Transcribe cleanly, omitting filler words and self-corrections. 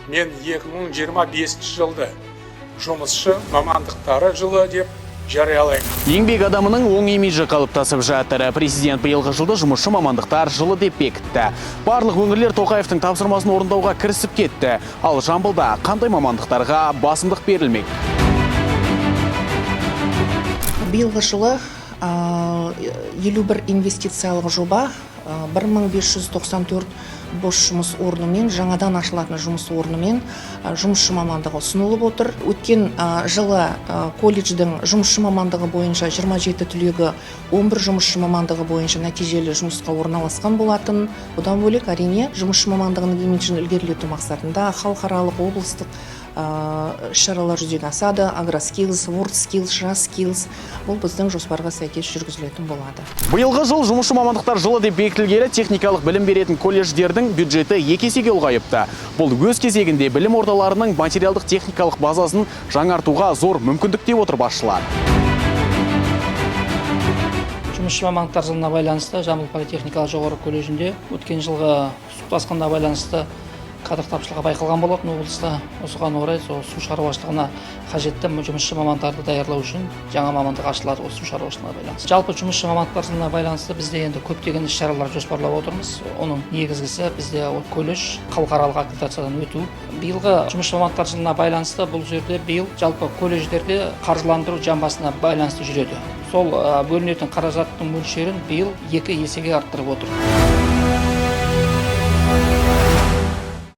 Мен 2025 жылды жұмысшы мамандықтары жылы деп жариялаймын. Еңбек адамының оң имиджі қалыптасып жатыр. Президент биылғы жылды жұмысшы мамандықтар жылы деп бекітті. Барлық өңірлер Тоқаевтың тапсырмасын орындауға кірісіп кетті. Ал Жамбылда қандай мамандықтарға басымдық берілмек? Биылғы жылы 51 инвестициялық жоба, 1594 бос жұмыс орнымен, жаңадан ашылатын жұмыс орнымен жұмысшы мамандығы ұсынылып отыр. Өткен жылы колледждің жұмысшы мамандығы бойынша 27 түлегі 11 жұмысшы мамандығы бойынша нәтижелі жұмысқа орналасқан болатын. Бұдан бөлек, әрине, жұмысшы мамандығының имиджін ілгерілету мақсатында халықаралық, облыстық іс-шаралар жүзеге асады. Агроскиллс, Вордскиллс, Жас Skills, бұл біздің жоспарға сәйкес жүргізілетін болады. Биылғы жыл жұмысшы мамандықтар жылы деп бекітілгелі техникалық білім беретін колледждердің бюджеті екі есеге ұлғайыпты. Бұл өз кезегінде білім ордаларының материалдық техникалық базасын жаңартуға зор мүмкіндік деп отыр басшылар. Жұмысшы мамандықтар жылына байланысты Жамбыл политехникалық жоғары колледжінде өткен жылғы су тасқынына байланысты кадр тапшылығы байқалған болатын облыста. Осыған орай сол су шаруашылығына қажетті жұмысшы мамандарды даярлау үшін жаңа мамандық ашылады осы су шаруашылығына байланысты. Жалпы, жұмысшы мамандықтар жылына байланысты бізде енді көптеген іс шаралар жоспарлап отырмыз. Оның негізгісі, бізде ол колледж халықаралық аккредитациядан өту. Биылғы жұмысшы мамандықтар жылына байланысты бұл жерде биыл жалпы колледждерде қаржыландыру жан басына байланысты жүреді. Сол бөлінетін қаражаттың мөлшерін биыл 2 есеге арттырып отыр.